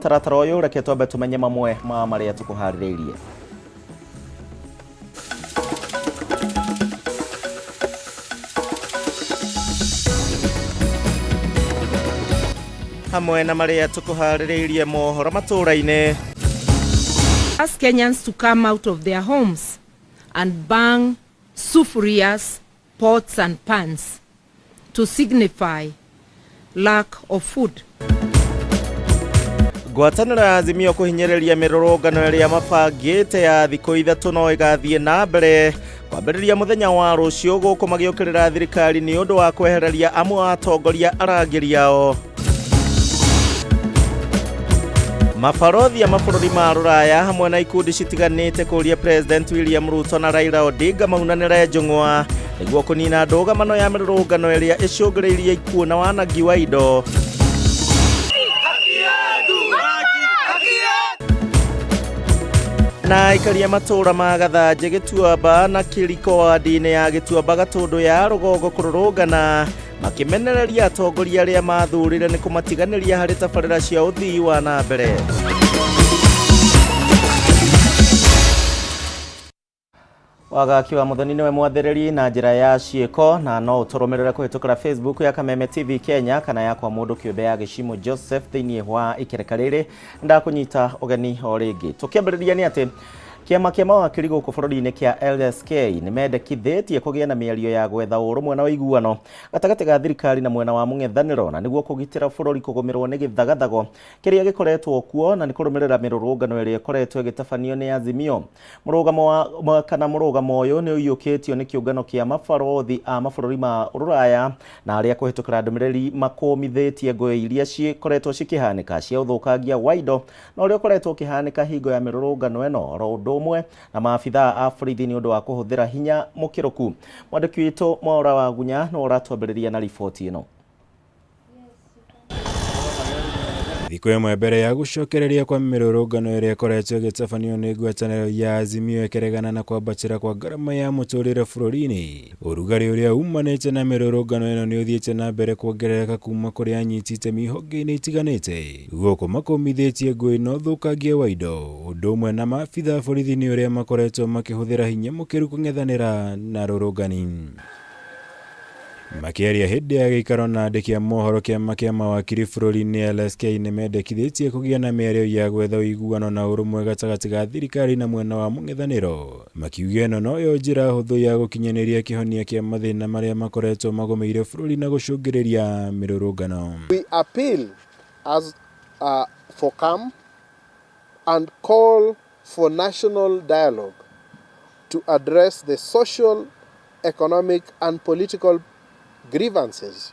Taratara ũyũ, reke twambe tũmenye mamwe ma marĩa tũkũharĩrĩirie. Hamwe na marĩa tũkũharĩrĩirie mohoro matũũra-inĩ. Ask Kenyans to come out of their homes and bang sufurias, pots and pans to signify lack of food. Ngwatanĩro ya Azimio kũhinyĩrĩria mĩrũrũngano ĩrĩa mabangĩte ya thikũ 3 no ĩgathiĩ na mbere kwambĩrĩria mũthenya wa rũciũ gũkũ magĩũkĩrĩra thirikari nĩ ũndũ wa kwehereria amwe a atongoria arangĩri ao. Mabarothi a mabũrũri ma rũraya hamwe na ikundi citiganĩte kũria President William Ruto na Raila Odinga maunanĩre njũng'wa nĩguo kũnina ndũgamano ya mĩrũrũngano ĩrĩa ĩcũngĩrĩirie ikuũ na wanangi wa indo. Na aikaria matũũra ma Gathanjĩ, Gĩtuamba na Kĩriko wadi-inĩ ya Gĩtuamba Gatũndũ ya rũgongo kũrũrũngana makĩmenereria atongoria arĩa mathurire nĩ kũmatiganĩria harĩ tabarĩra cia ũthii wa na mbere. Wagaki wa Muthoni niwe mwathĩrĩri na njĩra ya ciĩko, na no ũtũrũmĩrĩre kũhĩtũkĩra Facebook ya Kameme TV Kenya kana ya kwa mũndũ kĩũmbe ya Gĩcimũ Joseph thĩinĩ wa ikereka rĩrĩ. Ndakũnyita ũgeni o rĩngĩ. Tũkĩambĩrĩria nĩ atĩ kĩama kĩa mawakiri gũkũ bũrũri-inĩ kĩa LSK nĩ mendekithĩtie kũgĩe na mĩario ya gwetha ũrũmwe na ũiguano gatagatĩ ga thirikari na mwena wa mũng'ethanĩro, na nĩguo kũgitĩra bũrũri kũgũmĩrwo nĩ gĩthagathago kĩrĩa gĩkoretwo kuo na nĩ kũrũmĩrĩra mĩrũrũngano ĩrĩa ĩkoretwo ĩgĩtabanio nĩ Azimio. Mũrũgamo wa kana mũrũgamo ũyũ nĩ ũiyũkĩtio nĩ kĩũngano kĩa mabarothi a mabũrũri ma rũraya na arĩa kũhĩtũkĩra ndũmĩrĩri makũmithĩtie ngũĩ iria cikoretwo cikĩhanĩka cia ũthũkangia wa indo na ũrĩa ũkoretwo ũkĩhanĩka hingo ya mĩrũrũngano ĩno, oro ũndũ ũmwe na maabithaa a borithi nĩ ũndũ wa kũhũthĩra hinya mũkĩrũku. Mwandĩki witũ Mwaũra wa Gunya nĩwe ũratwambĩrĩria na riboti ĩno. Thikũ ĩmwe mbere ya gũcokereria kwa mĩrũrũngano ĩrĩa ĩkoretwo ĩgĩtabanio nĩ ngwatanĩro ya Azimio ĩkĩregana na kwambatĩra kwa ngarama ya mũtũrĩre bũrũri-inĩ, ũrugarĩ ũrĩa umanĩte na mĩrũrũngano ĩno nĩ ũthiĩte na mbere kuongerereka kuma kũrĩ anyiti itemi honge-inĩ itiganĩte, gũkũ makũmithĩtie ngũĩ na ũthũkangia wa indo, ũndũ ũmwe na maabitha a borithi nĩ ũrĩa makoretwo makĩhũthĩra hinya mũkĩru kũng'ethanĩra na arũrũngani. Makĩaria hĩndĩ ya gĩikaro na andĩki a mohoro, kĩama kĩa mawakiri bũrũri-inĩ LSK nĩ mendekithĩtie kũgĩa na mĩario ya gwetha ũiguano na ũrũmwe gatagatĩ ga thirikari na mwena wa mũng'ethanĩro, makiuga ĩno noyo njĩra hũthũ ya gũkinyanĩria kĩhonia kĩa mathĩna marĩa makoretwo magũmĩire bũrũri na gũcũngĩrĩria mĩrũrũngano. We appeal as for calm and call for national dialogue to address the social, economic and political grievances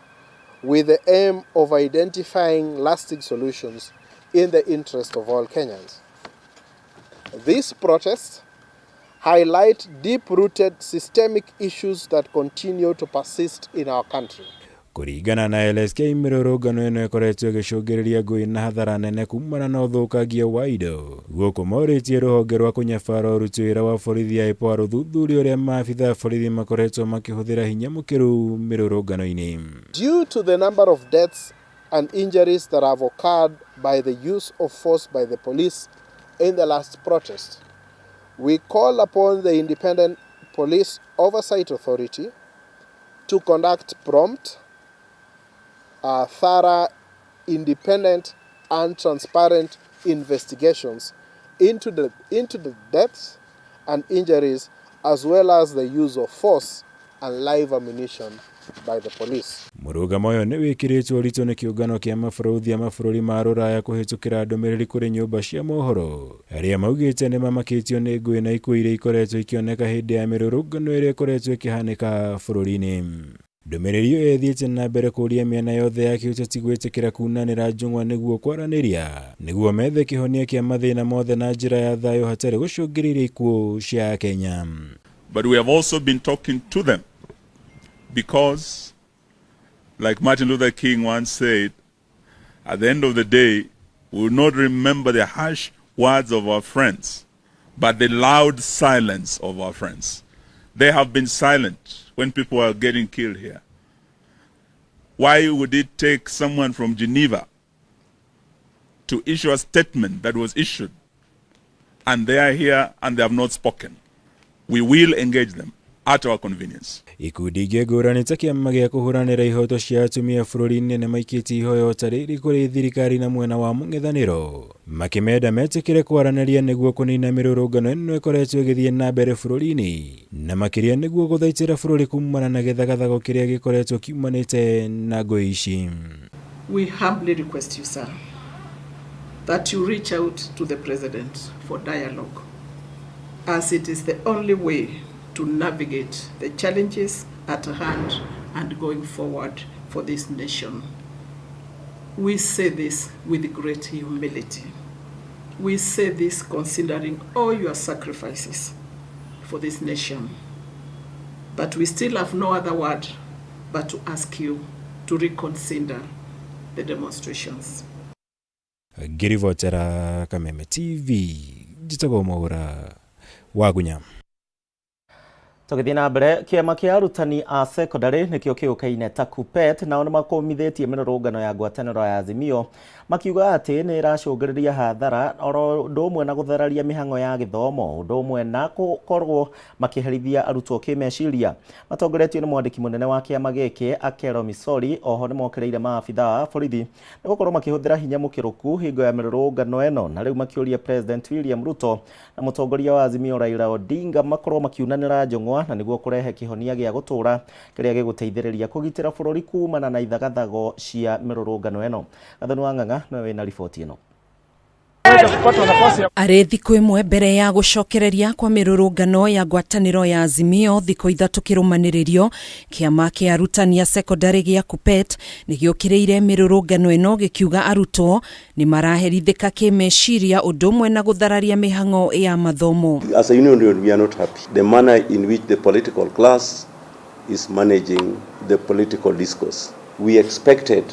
with the aim of identifying lasting solutions in the interest of all Kenyans. These protests highlight deep-rooted systemic issues that continue to persist in our country. Kũringana na LSK, mĩrũrũngano ĩno ĩkoretwo ĩgĩcũngĩrĩria ngũĩ na hathara nene kumana na ũthũkangia wa indo, gũkũ morĩtie rũhonge rwa kũnyabara ũruti wĩra wa borithi ya IPOA rũthuthurie ũrĩa maabitha a borithi makoretwo makĩhũthĩra hinya mũkĩru mĩrũrũngano-inĩ. Due to the number of deaths and injuries that have occurred by the use of force by the police in the last protest, we call upon the Independent Police Oversight Authority to conduct prompt, thorough, independent and transparent investigations into the deaths and injuries, as well as the use of force and live ammunition by the police. Mũrũgamo ũyũ nĩ wĩkĩrĩtwo ũritũ nĩ kĩũngano kĩa mabarũthi a mabũrũri ma rũraya kũhĩtũkĩra ndũmĩrĩri kũrĩ nyũmba cia mohoro, arĩa maugĩte nĩ mamakĩtio nĩ ngũĩ na ikuũ iria ikoretwo ikĩoneka hĩndĩ ya mĩrũrũngano ĩrĩa ĩkoretwo ĩkĩhanĩka bũrũri-inĩ. Ndũmĩrĩri ĩyo ĩthiĩte na mbere kũũria mĩena yothe ya kĩũteti gwĩtĩkĩra kunanĩra njũng'wa nĩguo kwaranĩria, nĩguo methe kĩhonia kĩa mathĩna mothe na njĩra ya thayũ hatarĩ gũcũngĩrĩria ikuũ cia Kenya. But we have also been talking to them because, like Martin Luther King once said, at the end of the day, we will not remember the harsh words of our friends, but the loud silence of our friends. They have been silent when people are getting killed here. Why would it take someone from Geneva to issue a statement that was issued, and they are here and they have not spoken. We will engage them at our convenience. Ikundi ingĩ ngũrani ta kĩama gĩa kũhũranĩra ihoto cia atumia bũrũri-inĩ nĩ maikĩtie ihoya ta rĩrĩ kũrĩ thirikari na mwena wa mũng'ethanĩro makĩmenda metĩkĩre kwaranĩria nĩguo kũnina mĩrũrũngano ĩno ĩkoretwo ĩgĩthiĩ na mbere bũrũri-inĩ na makĩria nĩguo gũthaitĩra bũrũri kumana na gĩthagathago kĩrĩa gĩkoretwo kiumanĩte na ngũĩ ici. We humbly request you, sir, that you reach out to the president for dialogue, as it is the only way to navigate the challenges at hand and going forward for this nation. We say this with great humility. We say this considering all your sacrifices for this nation. But we still have no other word but to ask you to reconsider the demonstrations. Ngĩribotera Kameme TV, njĩtagwo Mwaũra Wagunya. Tũgĩthiĩ na mbere, kĩama kĩa arutani a secondary nĩkĩo kĩũkaine ta KUPPET nao nĩmakũmithĩtie mĩrũrũngano ya ngwatanĩro ya Azimio makiuga atĩ nĩ ĩracũngĩrĩria hathara oro ũndũ ũmwe na gũthararia mĩhang'o ya gĩthomo ũndũ ũmwe na gũkorwo makĩherithia arutwo kĩmeciria. Matongoretio nĩ mwandĩki mũnene wa kĩama gĩkĩ Akelo Misori, oho nĩmokĩrĩire maabitha a borithi nĩ gũkorwo makĩhũthĩra hinya mũkĩrũku hingo ya mĩrũrũngano ĩno, na rĩu makĩũria President William Ruto na mũtongoria wa Azimio Raila Odinga makorwo makiunanĩra njũng'wa na nĩguo kũrehe kĩhonia gĩa gũtũra kĩrĩa gĩgũteithĩrĩria kũgitĩra bũrũri kumana na ithagathago cia mĩrũrũngano ĩno. Gathoni wa Ng'ang'a nĩwe wĩna riboti ĩno. Arĩ thikũ ĩmwe mbere ya gũcokereria kwa mĩrũrũngano ya ngwatanĩro ya Azimio thikũ ithatũ kĩrũmanĩrĩrio, kĩama kĩa arutani a sekondarĩ gĩa KUPPET nĩ gĩũkĩrĩire mĩrũrũngano ĩno gĩkiuga arutwo nĩ maraherithĩka kĩmeciria ũndũ ũmwe na gũthararia mĩhang'o ya mathomo. As a union, we are not happy. The manner in which the political class is managing the political discourse. We expected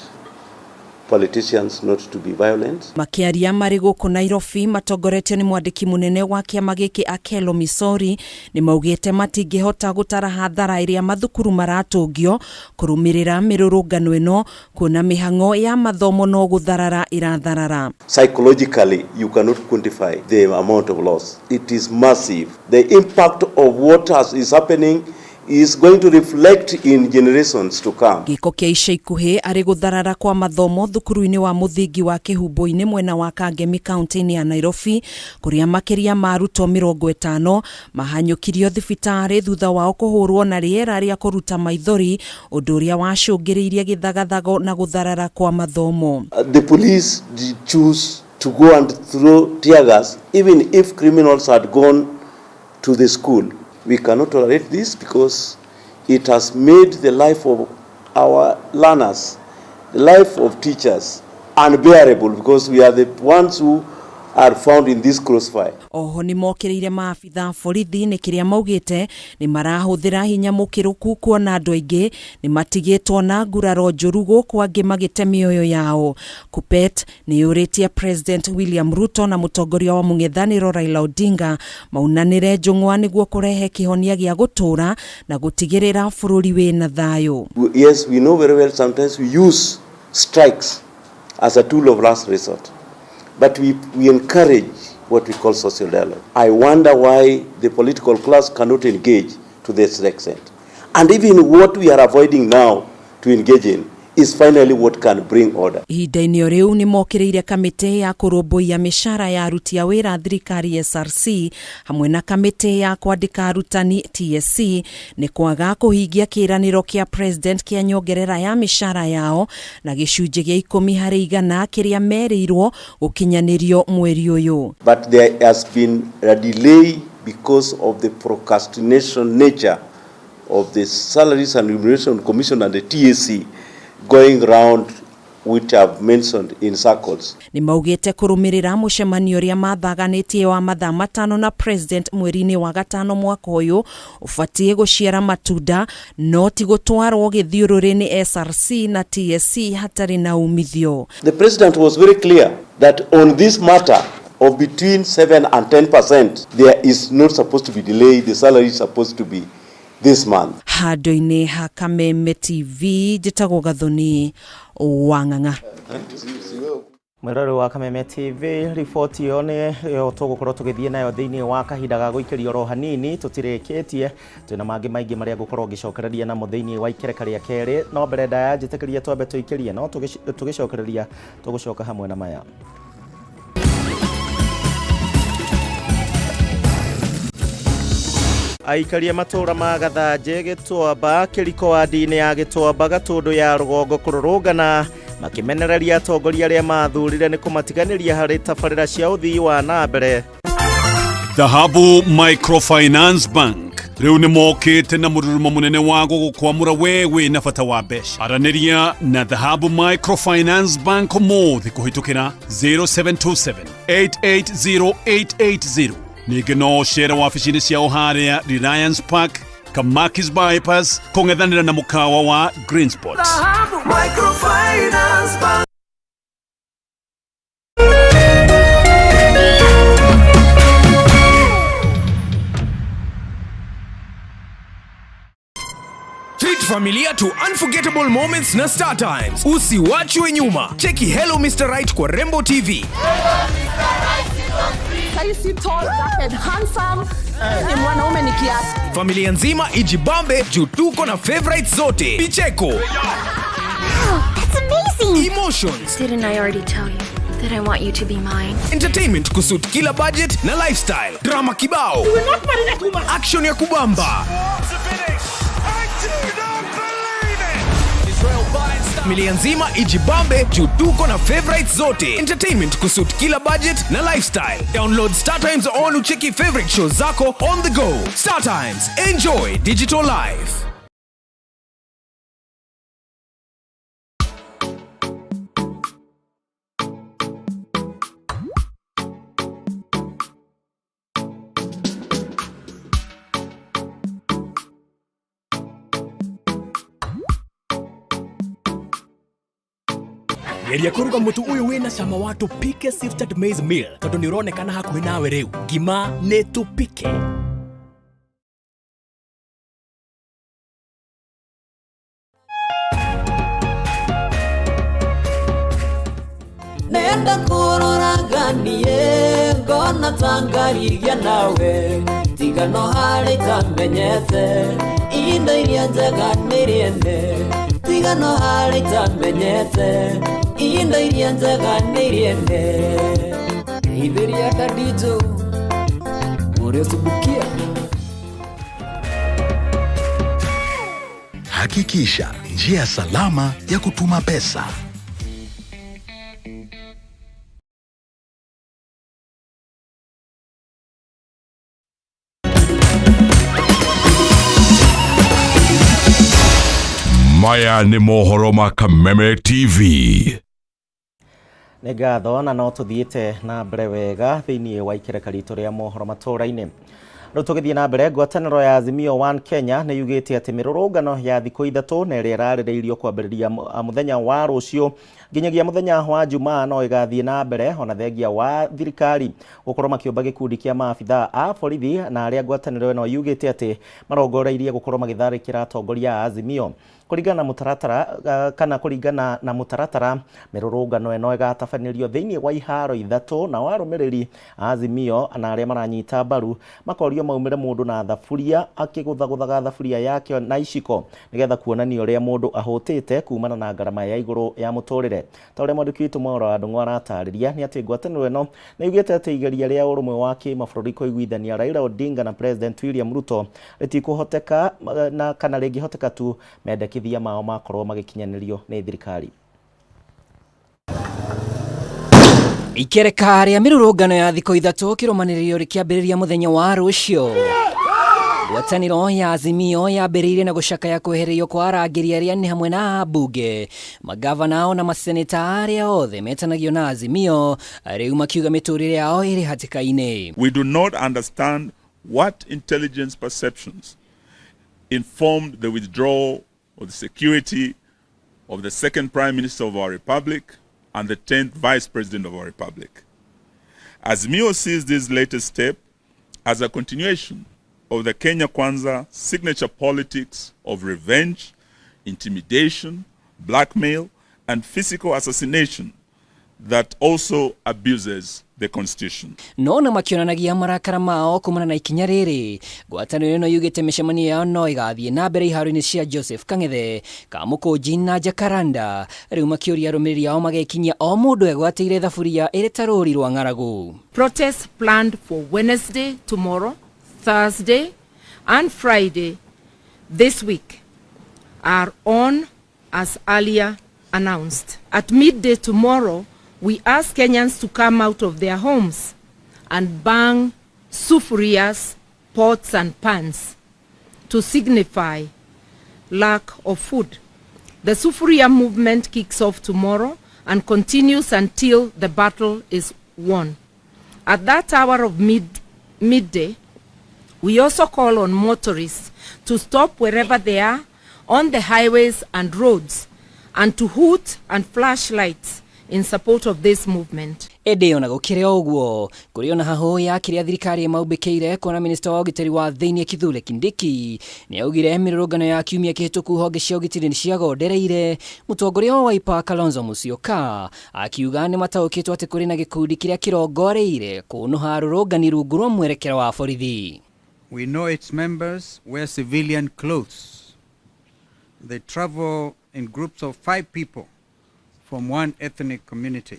politicians not to be violent. Makĩaria marĩ gũkũ Nairobi matongoretio nĩ mwandĩki mũnene wa kĩama gĩkĩ Akelo Misori nĩ maugĩte matingĩhota gũtara hathara ĩrĩa mathukuru maratũngio kũrũmĩrĩra mĩrũrũngano ĩno kuona mĩhang'o ya mathomo no gũtharara ĩratharara. Psychologically, you cannot quantify the amount of loss. It is massive. The impact of what is happening is going to reflect in generations to come. Gĩko kĩa ica ikuhĩ arĩ gũtharara kwa mathomo thukuru-inĩ wa mũthingi wa Kĩhumbũ-inĩ mwena wa Kangemi kaunti-inĩ ya Nairobi kũrĩa makĩria ma arutwo 50 mahanyũkirio thibitarĩ thutha wao kũhũrwo na rĩera rĩa kũruta maithori ũndũ ũrĩa wacũngĩrĩirie gĩthagathago na gũtharara kwa mathomo. The police did choose to go and throw tear gas even if criminals had gone to the school. We cannot tolerate this because it has made the life of our learners, the life of teachers, unbearable because we are the ones who are found in this crossfire. Oho nĩ mokĩrĩire maabitha borithi nĩ kĩrĩa maugĩte nĩ marahũthĩra hinya mũkĩrũku kuona andũ aingĩ nĩ matigĩtwo na nguraro njũru gũkũ angĩ magĩte mĩoyo yao. KUPPET nĩ yũrĩtie President William Ruto na mũtongoria wa mũng'ethanĩro Raila Odinga maunanĩre njũng'wa nĩguo kũrehe kĩhonia gĩa gũtũra na gũtigĩrĩra bũrũri wĩna thayũ. Yes, we know very well sometimes we use strikes as a tool of last resort, but we encourage what we call social dialogue. I wonder why the political class cannot engage to this extent. And even what we are avoiding now to engage in is finally what can bring order. Ihinda-inĩ o rĩu nĩ mokĩrĩire kamĩtĩ ya kũrũmbũiya mĩcara ya aruti a wĩra thirikari SRC hamwe na kamĩtĩ ya kwandĩka arutani TSC nĩ kwaga kũhingia kĩĩranĩro kĩa president kĩa nyongerera ya mĩcara yao na gĩcunjĩ gĩa 10% kĩrĩa merĩirwo gũkinyanĩrio mweri ũyũ. But there has been a delay because of the procrastination nature of the Salaries and Remuneration Commission and the TSC going round, which I've mentioned in circles. Nĩ maugĩte kũrũmĩrĩra mũcemanio ũrĩa mathaganĩtie wa mathaa 5 na president mweri-inĩ wa 5 mwaka ũyũ ũbatiĩ gũciara matunda no ti gũtwarwo gĩthiũrũrĩ nĩ SRC na TSC hatarĩ na umithio. The president was very clear that on this matter of between 7 and 10%, there is not supposed to be delay, the salary is supposed to be this month. Handũ-inĩ ha Kameme TV njĩtagwo Gathoni wa Ng'ang'a. Mwirori wa Kameme TV, riboti ĩyo nĩyo tũgũkorwo tũgĩthiĩ nayo thĩinĩ wa kahinda ga gũikĩrio oro hanini. Tũtirĩkĩtie, twĩna mangĩ maingĩ marĩa ngũkorwo ngĩcokereria namo thĩinĩ wa ikereka rĩa kerĩ, no mbere ndaya njĩtĩkĩrie twambe tũikĩrie, no tũgĩcokereria tũgũcoka hamwe na maya. Aikaria matũra ma Gathanjĩ, Gĩtuamba, Kĩriko wadi-inĩ ya Gĩtuamba, Gatũndũ ya rũgongo kũrũrũngana makĩmenereria atongoria arĩa mathurire nĩ kũmatiganĩria harĩ tabarĩra cia ũthii wa na mbere. Dhahabu Microfinance Bank rĩu nĩ mokĩte na mũrurumo mũnene wa gũgũkwamũra we wĩ na bata wa mbeca. Aranĩria na Dhahabu Microfinance Bank ũmũthĩ kũhĩtũkĩra 0727 880880. Ningĩ no ũcere wabici-inĩ ciao harĩa Reliance Park, Kamakis Bypass, kũng'ethanĩra na mũkawa wa Green Spot. Microfinance Bank. Treat familia to unforgettable moments na Star Times. Usiwachwe nyuma. Cheki Hello Mr. Right kwa Rembo TV. Saisi tall, dark and handsome. Ni mwanaume ni kiasi. Familia nzima ijibambe juu tuko na favorites zote. Vicheko. Oh, that's amazing. Emotions. Didn't I already tell you that I want you to be mine? Entertainment kusuit kila budget na lifestyle. Drama kibao. You will not marry that woman. Action ya kubamba. Familia nzima ijibambe juu tuko na favorites zote. Entertainment kusuit kila budget na lifestyle. Download Star Times on ucheki favorite shows zako on the go. Star Times, enjoy digital life. Geria kũruga mũtu ũyũ wĩna cama wa Tupike Sifted Maize Meal tondũ nĩ ũronekana hakuhĩ nawe rĩu. Ngima nĩ Tupike. Nenda kũroraganie ngona ta ngarigia nawe tiga no harĩ itamenyete indo iria njega nĩ rĩene tiga no harĩ itamenyete indo iria njega nĩ rĩene geithĩria Khadija ũrĩa ũcubukia. Hakikisha njia salama ya kutuma pesa. Maya nĩ mohoro ma Kameme TV. Nĩ ngatho, na no tũthiĩte na mbere wega thĩinĩ wa ikereka ritũ rĩa mohoro matũra-inĩ. Rĩu tũgĩthiĩ na mbere, ngwatanĩro ya Azimio One Kenya nĩ yugĩte atĩ mĩrũrũngano ya thikũ 3 na ĩrĩa ĩrarĩrĩirio kwambĩrĩria mũthenya wa rũciũ nginyagia mũthenya wa Jumaa no ĩgathiĩ na mbere ona thengia wa thirikari gũkorwo makĩũmba gĩkundi kĩa maabithaa a borithi na arĩa ngwatanĩro ĩno yugĩte atĩ marongoreirie gũkorwo magĩtharĩkĩra atongoria a Azimio. Kũringana na mũtaratara kana kũringana na mũtaratara, mĩrũrũngano ĩno ĩgatabanĩrio thĩinĩ wa iharo 3, na arũmĩrĩri a Azimio na arĩa maranyita mbaru makorio maumĩre mũndũ na thaburia akĩgũthagũthaga thaburia yake na iciko nĩgetha kuonania ũrĩa mũndũ ahũtĩte kumana na ngarama ya igũrũ ya mũtũrĩre. Ta ũrĩa mwandĩki witũ Mwaũra wa Ndung'u aratarĩria nĩ atĩ ngwatanĩro ĩno nĩ yugĩte atĩ igeria rĩa ũrũmwe wa kĩmabũrũri kũiguithania Raila Odinga na President William Ruto rĩtikũhoteka na kana rĩngĩhoteka tu mendekithia mao makorwo magĩkinyanĩrio nĩ thirikari. Ikereka rĩa mĩrũrũngano ya thikũ 3 kĩrũmanĩrĩrio rĩkĩambĩrĩria mũthenya wa rũciũ. Ngwatanĩro ya Azimio yambĩrĩirie na gũcakaya kwehererio kwa arangĩri arĩa nĩ hamwe na ambunge, magavana ona maseneta arĩa othe metanagio na Azimio, rĩu makiuga mĩtũrĩre yao ĩrĩ hatĩka-inĩ. We do not understand what intelligence perceptions informed the withdrawal of the security of the second Prime Minister of our Republic and the 10th Vice President of our Republic. Azimio sees this latest step as a continuation of the Kenya Kwanza signature politics of revenge, intimidation, blackmail, and physical assassination that also abuses the constitution. No na makĩonanagia marakara mao kumana na ikinya rĩrĩ, ngwatanĩro ĩno yugĩte mĩcemanio yao no ĩgathiĩ na mbere iharo-inĩ cia Joseph Kang'ethe, Kamũkũnji na Jacaranda, rĩu makĩũria arũmĩrĩri ao magekinyia o mũndũ egwatĩire thaburia ĩrĩ ta rũri rwa ng'aragu. Protests planned for Wednesday, tomorrow, Thursday and Friday this week are on as earlier announced. At midday tomorrow, we ask Kenyans to come out of their homes and bang sufurias, pots and pans to signify lack of food. The Sufuria movement kicks off tomorrow and continues until the battle is won. At that hour of midday, we also call on motorists to stop wherever they are on the highways and roads and to hoot and flash lights in support of this movement. Ĩndĩ ona gũkĩrĩ o ũguo, kũrĩ ona hahũ ya kĩrĩa thirikari ĩmaũmbĩkĩire kuona minista wa ũgitĩri wa thĩinĩ Kithure Kindiki nĩ augire mĩrũrũngano ya kiumia kĩhĩtũku honge cia ũgitĩri nĩ ciagondereire mũtongoria wa Wiper Kalonzo Musyoka akiuga nĩ mataũkĩtwo atĩ kũrĩ na gĩkundi kĩrĩa kĩrongoreirie kũnũha arũrũngani rungu rwa mwerekera wa borithi. We know its members wear civilian clothes. They travel in groups of 5 people from one ethnic community.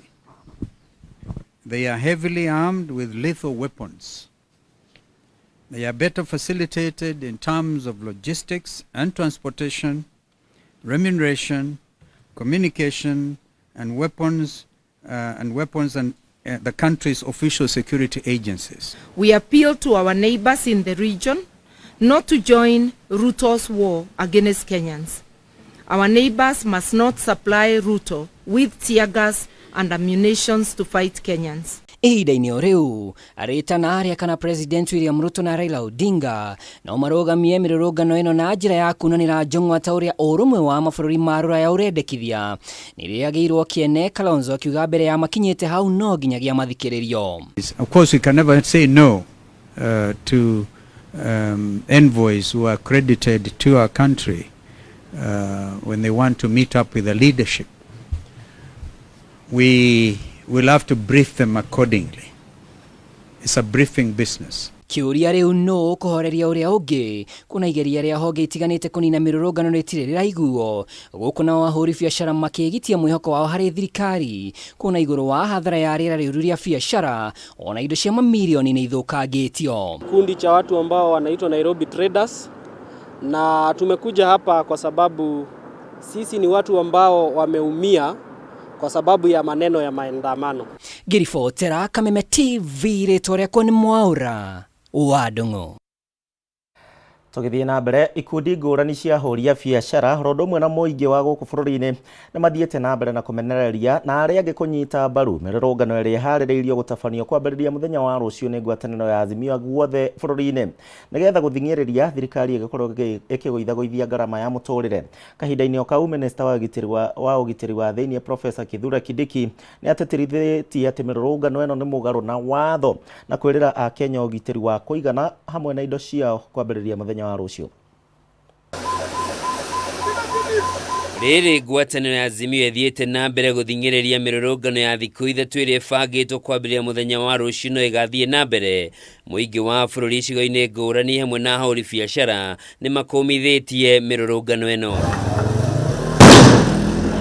They are heavily armed with lethal weapons. They are better facilitated in terms of logistics and transportation, remuneration, communication, and weapons, and the country's official security agencies. We appeal to our neighbors in the region not to join Ruto's war against Kenyans. Our neighbors must not supply Ruto with tear gas and ammunition to fight Kenyans. Ihinda-inĩ o rĩu arĩtana arĩa kana President William Ruto na Raila Odinga no marũgamie mĩrũrũngano ĩno na njĩra ya kunanĩra njong'wa ta ũrĩa ũrũmwe wa mabũrũri ma rũraya ũrendekithia. Nĩrĩagĩirwo kĩene Kalonzo akiuga mbere ya makinyĩte hau no nginyagia mathikĩrĩrio. Of course we can never say no to envoys who are accredited to our country when they want to meet up with the leadership. We will have to brief them accordingly. It's a briefing business. Kĩũria rĩu nũ ũkũhoreria ũrĩa ũngĩ kuna igeria rĩa honge itiganĩte kũnina mĩrũrũngano rĩtirĩ rĩraiguo gũkũ nao ahũri biacara makĩgitia mwĩhoko wao harĩ thirikari kuona igũrũ wa hathara ya rĩera rĩũru rĩa biacara ona indo cia mamirioni nĩ ithũkangĩtio. Kundi cha watu ambao wanaitwa Nairobi Traders, na tumekuja hapa kwa sababu sisi ni watu ambao wameumia kwa sababu ya maneno ya maandamano. Ngĩribotera Kameme TV rĩtwa rĩakwa nĩ Mwaura wa Ndung'u. Tũgĩthiĩ na mbere, ikundi ngũrani cia ahũri a biacara oro ũndũ ũmwe na mũingĩ wa gũkũ bũrũri-inĩ nĩ mathiĩte na mbere na kũmenereria na arĩa angĩ kũnyita mbaru mĩrũrũngano ĩrĩa ĩharĩrĩirio gũtabanio kwambĩrĩria mũthenya wa rũciũ nĩ ngwatanĩro ya Azimio guothe bũrũri-inĩ nĩgetha gũthing'ĩrĩria thirikari ĩgĩkorwo ĩkĩgũithagũithia ngarama ya mũtũrĩre. Kahinda-inĩ o kau, minista wa ũgitĩri wa thĩinĩ Professor Kithure Kindiki nĩ atĩtĩrithĩtie atĩ mĩrũrũngano ĩno nĩ mũgarũ na watho na kwĩrĩra Akenya ũgitĩri wa kũigana hamwe na indo ciao kwambĩrĩria mũthenya wa rũciũ. Rĩrĩ ngwatanĩro ya Azimio ĩthiĩte na mbere gũthing'ĩrĩria mĩrũrũngano ya thikũ ithatũ ĩrĩa ĩbangĩtwo kwambĩrĩria mũthenya wa rũciũ no ĩgathiĩ na mbere. Mũingĩ wa bũrũri icigo-inĩ ngũrani hamwe na ahũri biacara nĩ makũmithĩtie mĩrũrũngano ĩno.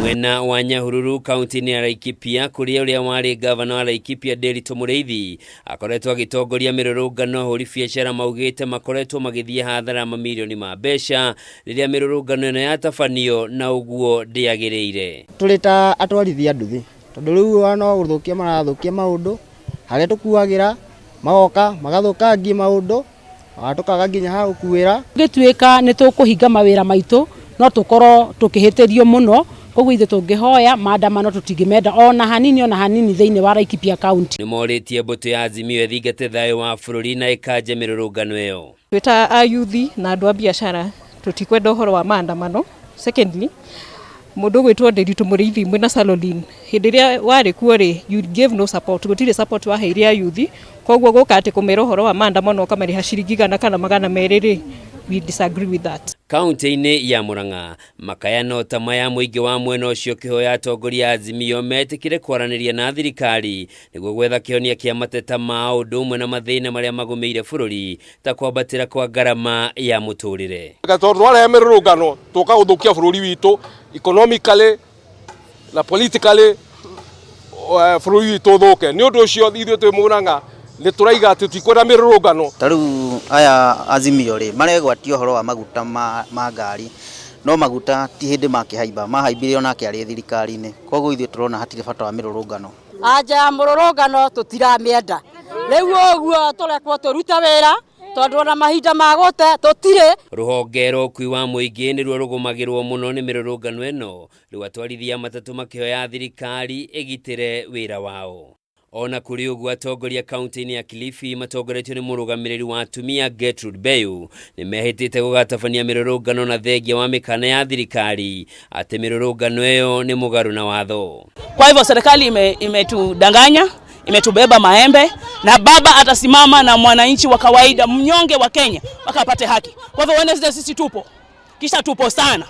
Mwena wa Nyahururu kaunti-inĩ ya Laikipia kũrĩa ũrĩa warĩ gavana wa Laikipia Nderitu Mũrĩithi akoretwo agĩtongoria mĩrũrũngano, ahũri biacara maugĩte makoretwo magĩthiĩ hathara mamirioni ma mbeca rĩrĩa mĩrũrũngano ĩno yatabanio na ũguo ndĩagĩrĩire. Tũrĩ ta atwarithia nduthi tondũ rĩu no gũthũkia marathũkia maũndũ harĩa tũkuagĩra magoka magathũkangia maũndũ tũkaga nginya ha gũkuĩra. Gĩtuĩka nĩ tũkũhinga mawĩra maitũ no tũkorwo tũkĩhĩtĩrio mũno, koguo ithuĩ tũngĩhoya maandamano tũtingĩmenda ona hanini thĩinĩ wa Laikipia County. Nĩmorĩtie mbũtũ ya Azimio ĩthingate thayũ wa bũrũri na ĩkanje mĩrũrũngano ĩyo. Twĩ ta ayuthi na andũ a biacara tũtikwenda ũhoro wa maandamano. Secondly, mũndũ ũgwĩtwo Nderitu Mũrĩithi mwĩna Salolin hĩndĩ ĩrĩa warĩ kuo rĩ, you gave no support, gũtirĩ support waheire ayuthi, koguo gũka atĩ kũmera ũhoro wa maandamano ũkamarĩha ciringi 100 kana 200 rĩ, we disagree with that. Kaunti-inĩ ya Murang'a, makaya no ta maya mũingĩ wa mwena ũcio ũkĩhoya atongoria a Azimio metĩkĩre kwaranĩria na thirikari nĩguo gwetha kĩhonia kĩa mateta mao ũndũ ũmwe na mathĩna marĩa magũmĩire bũrũri ta kwambatĩra kwa ngarama ya mũtũrĩre. Tondũ twarehe mĩrũrũngano tũka gũthũkia bũrũri witũ economically na politically, bũrũri witũ ũthũke. Nĩ ũndũ ũcio ithuĩ twĩ Murang'a nĩ tũraiga atĩ tutikwenda mĩrũrũngano. Ta rĩu aya Azimio rĩ, maregwatia ũhoro wa maguta ma ngari, no maguta ti hĩndĩ makĩhaimba, mahaimbire onake arĩ thirikari-inĩ, koguo ithuĩ tũrona hatirĩ bata wa mĩrũrũngano. Anja ya mũrũrũngano tũtiramĩenda, rĩu ũguo tũrekwo tũrute wĩra tondũ ona mahinda ma gũte tũtirĩ. Rũhonge rwa ũkui wa mũingĩ nĩruo rũgũmagĩrwo mũno nĩ mĩrũrũngano ĩno, rĩu atwarithia matatũ makĩhoya thirikari ĩgitĩre wĩra wao. Ona kũrĩ ũguo, atongoria kaunti-inĩ ya Kilifi matongoretio nĩ mũrũgamĩrĩri wa atumia Gertrude Beyu nĩ mehĩtĩte gũgatabania mĩrũrũngano na thengia wa mĩkana ya thirikari atĩ mĩrũrũngano ĩyo nĩ mũgarũ na watho. Kwa hivyo serikali imetudanganya, imetubeba maembe, na baba atasimama na mwananchi wa kawaida mnyonge wa Kenya mpaka apate haki. Kwa hivyo Wednesday sisi tupo, kisha tupo sana.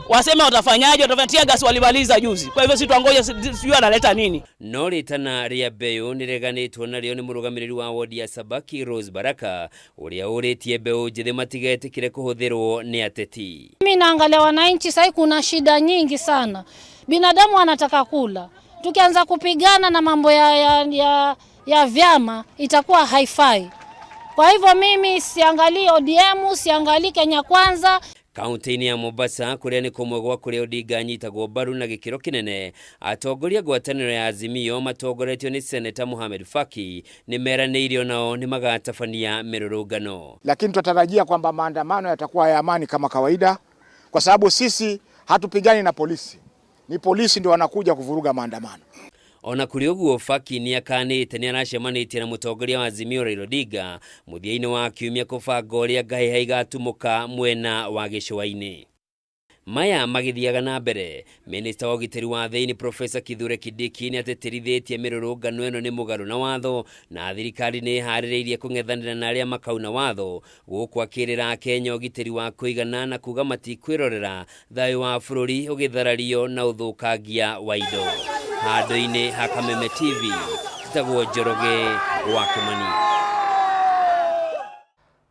Waseme watafanyaje, watafatia gas walimaliza juzi. Kwa hivyo sisi tuangoje, sijui analeta nini. No rĩtana rĩa Mbeyu nĩreganĩtwo narĩo nĩ mũrũgamĩrĩri wa wodi ya Sabaki Rose Baraka ũrĩa ũrĩtie mbeũ njĩthĩ matigetĩkĩre kũhũthĩrwo nĩ ateti. Mimi naangalia wananchi sasa, kuna shida nyingi sana. Binadamu anataka kula. Tukianza kupigana na mambo ya vyama itakuwa haifai. Kwa hivyo mimi siangalii ODM, siangalii Kenya Kwanza. Kaunti-inĩ ya Mombasa kũrĩa nĩ kũmwe gwa kũrĩa Odinga anyitagwo mbaru na gĩkĩro kĩnene, atongoria ngwatanĩro ya Azimio matongoretio nĩ Seneta Mohamed Faki nĩ meranĩire onao nĩ magatabania mĩrũrũngano. Lakini tunatarajia kwamba maandamano yatakuwa ya amani kama kawaida, kwa sababu sisi hatupigani na polisi, ni polisi ndio wanakuja kuvuruga maandamano. Ona kũrĩ ũguo, Faki nĩ akanĩte nĩ aracemanĩtie na mũtongoria wa Azimio Raila Odinga mũthia-inĩ wa kiumia kũbanga ũrĩa ngahĩha igatumũka mwena wa gĩcũa-inĩ. Maya magĩthiaga na mbere, minista wa ũgitĩri wa thĩinĩ Profesa Kithure Kindiki nĩ atĩtĩrithĩtie mĩrũrũngano ĩno nĩ mũgarũ na watho na thirikari nĩ ĩharĩrĩirie kũng'ethanĩra na arĩa makauna watho, gũkũ akĩrĩra Akenya ũgitĩri wa kũigana na kuga matikwĩrorera thayũ wa bũrũri ũgĩtharario na ũthũkangia wa indo. Handũ-inĩ ha Kameme TV, njĩtagwo Njoroge wa Kĩmani.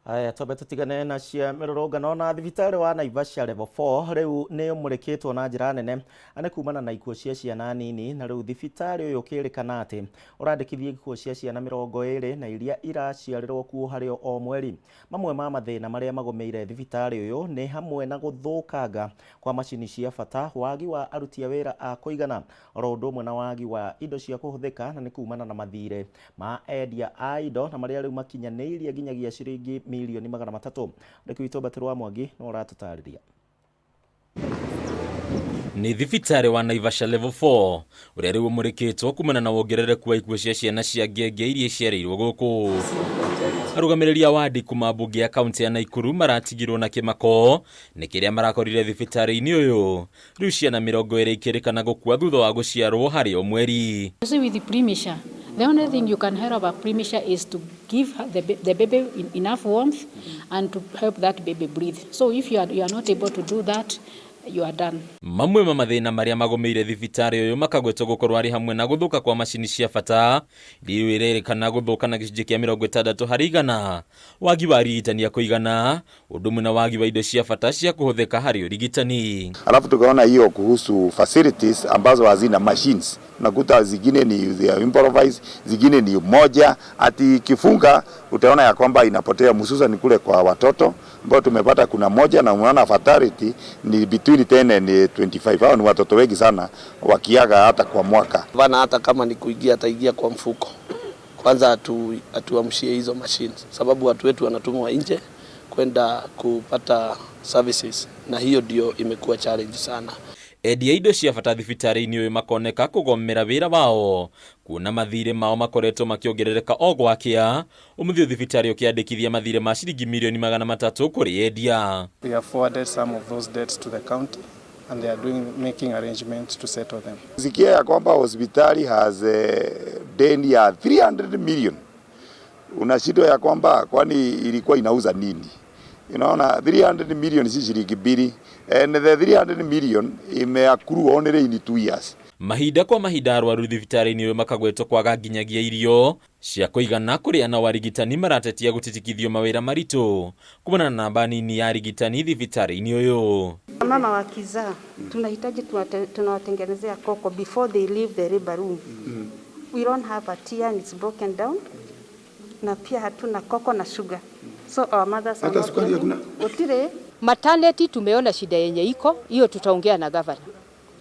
Aya, twambe tũtigane na cia mĩrũrũngano. Na thibitarĩ wa Naivasha Level 4 rĩu nĩ ũmũrĩkĩtwo na njĩra nene nĩ kumana na ikuũ cia ciana nini, na rĩu thibitarĩ ũyũ ũkĩrĩkana atĩ ũrandĩkithia ikuũ cia ciana 20 na iria iraciarĩrwo kuo harĩ o mweri. Mamwe ma mathĩna marĩa magũmĩire thibitarĩ ũyũ nĩ hamwe na gũthũkanga kwa macini cia bata, wagi wa aruti a wĩra a kũigana, oro ũndũ ũmwe na wagi wa indo cia kũhũthĩka, na nĩ kumana na mathirĩ ma endia a indo na marĩa rĩu makinyanĩirie nginyagia ciringi 300 milioni. Reke witũ Mbatĩrũ wa Mwangi no ũratũtarĩria. Nĩ thibitarĩ wa Naivasha Level 4 ũrĩa rĩu ũmũrĩkĩtwo kumana na wongerereku wa ikuũ cia ciana cia ngenge iria iciarĩirwo gũkũ. Arũgamĩrĩri a wadi kuma mbunge ya kaunti ya Naikuru maratigirwo na kĩmako nĩ kĩrĩa marakorire thibitarĩ-inĩ ũyũ, rĩu ciana 20 ikĩrĩkana gũkua thutha wa gũciarwo harĩ o mweri. You see, with the premature, the only thing you can help a premature is to give the baby enough warmth and to help that baby breathe. So if you are not able to do that, you are done. Mamwe ma mathĩna marĩa magũmĩire thibitarĩ ũyũ makagwetwo gũkorwo arĩ hamwe na gũthũka kwa macini cia bata iria irerĩkana gũthũka na gĩcunjĩ kĩa 60%, wagi wa arigitani a kũigana, ũndũ ũmwe na wagi wa indo cia bata cia kũhũthĩka harĩ ũrigitani. Alafu tukaona hiyo kuhusu facilities ambazo hazina machines, unakuta zingine ni they are improvised, zingine ni moja, ati ikifunga utaona ya kwamba inapotea, hususan kule kwa watoto ambao tumepata kuna moja, na unaona fatality ni between 10 and 25. Hao ni watoto wengi sana wakiaga hata kwa mwaka. Bana, hata kama ni kuingia ataingia kwa mfuko. Kwanza atuamshie hizo machines, sababu watu wetu wanatumwa nje kwenda kupata services, na hiyo ndio imekuwa challenge sana. Endia indo cia bata thibitarĩ-inĩ ũyũ makoneka kũgomera wĩra wao kuona mathirĩ mao makoretwo makĩongerereka o gwakĩa, ũmũthĩ thibitarĩ ũkĩandĩkithia mathirĩ ma ciringi 300 milioni kũrĩ endia. We have forwarded some of those debts to the county and they are making arrangements to settle them. Sikia ya kwamba hospitali has deni ya 300 million, unashindwa ya kwamba kwani ilikuwa inauza nini? Unaona 300 million si shilingi mbili, and the 300 million imeaccrue only in 2 years. Mahinda kwa mahinda arwaru thibitarĩ-inĩ ũyũ makagwetwo kwaga nginyagia irio cia kũigana kũrĩa nao arigitani maratetia gũtitikithio mawĩra maritũ kumana na namba nini ya arigitani thibitarĩ-inĩ ũyũ. Mama wakizaa tunahitaji tunawatengenezea koko before they leave the labor room. We don't have a tea and it's broken down. Na pia hatuna koko na sugar. So our mothers are Hata not sukari getting- hakuna? Gutire. Maternity tumeona shida yenye iko hiyo, tutaongea na governor.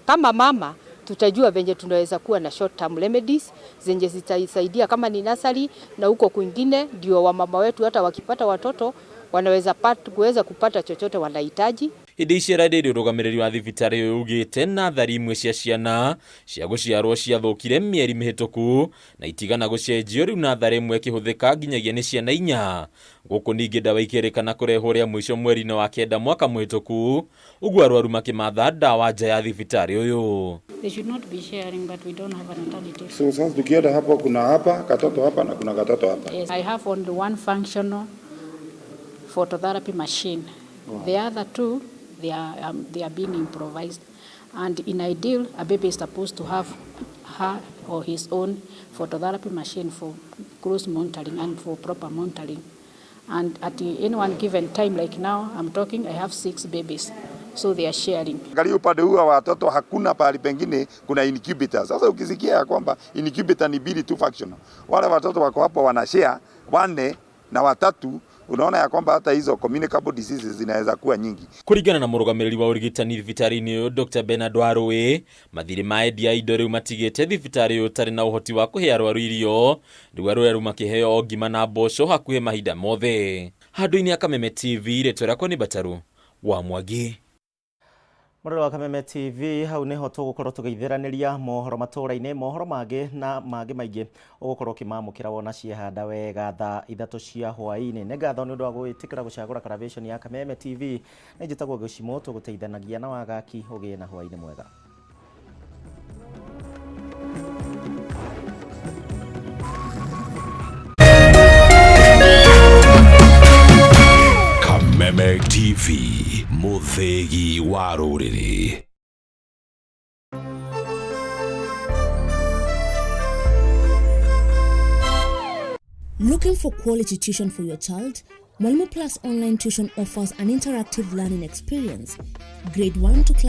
Kama mama tutajua venye tunaweza kuwa na short term remedies zenye zitaisaidia kama ni nasari na huko kwingine, ndio wamama wetu hata wakipata watoto wanaweza kuweza kupata chochote wanahitaji. Hĩndĩ icera rĩrĩ ũrũgamĩrĩri wa thibitarĩ ũyũ ugĩte nathari imwe cia ciana cia gũciarwo ciathũkire mĩeri mĩhĩtũku na itigana gũcenjio, rĩu natharĩ ĩmwe ĩkĩhũthĩka nginyagia nĩ ciana inya. Gũkũ ningĩ ndawa ikĩrĩkana kũrehwo rĩa mũico mweri-inĩ wa kenda mwaka mũhĩtũku, ũguo arwaru makĩmatha ndawa nja ya thibitarĩ ũyũ. They should not be sharing, but we don't have an alternative. So sasa tukienda hapo kuna hapa katoto hapa na kuna katoto hapa. Yes, I have only one functional phototherapy machine. Wow. The other two, they are being improvised. And in ideal, a baby is supposed to have her or his own phototherapy machine for close monitoring and for proper monitoring. And at any one given time, like now, I'm talking, I have 6 babies. So they are sharing. Angalia upande huu wa watoto hakuna pahali pengine kuna incubator. Sasa ukisikia ya kwamba incubator ni mbili tu functional, wale watoto wako hapo wanashare wanne na watatu, unaona ya kwamba hata hizo communicable diseases zinaweza kuwa nyingi. Kũringana na mũrũgamĩrĩri wa ũrigitani thibitarĩ-inĩ ũyũ Dr Bernard Warũĩ, mathirĩ ma endia a indo rĩu matigĩte thibitarĩ ũyũ ũtarĩ na ũhoti wa kũhe arwaru irio, rĩu arwaru makĩheo o ngima na mboco hakuhĩ mahinda mothe. Handũ-inĩ ya Kameme TV, rĩtwa rĩakwa nĩ Mbataru wa Mwangi. Mũrore wa Kameme TV, hau niho tũgũkorwo tũgĩithĩranĩria mohoro matũra-inĩ, mohoro mangĩ na mangĩ maingĩ ũgũkorwo ũkĩmamũkĩra wona ciehanda wega thaa 3 cia hwaĩ-inĩ. Nĩ ngatho nĩ ũndũ wa gwĩtĩkĩra gũcagũra Karavation ya Kameme TV. Nĩ njĩtagwo Gĩcimo, tũgũteithanagia na wagaki ũgĩe na hwaĩ-inĩ mwega. Kameme TV, mũthĩgi wa rũrĩrĩ. Looking for quality tuition for your child? Mwalimu Plus Online Tuition offers an interactive learning experience. Grade 1 to class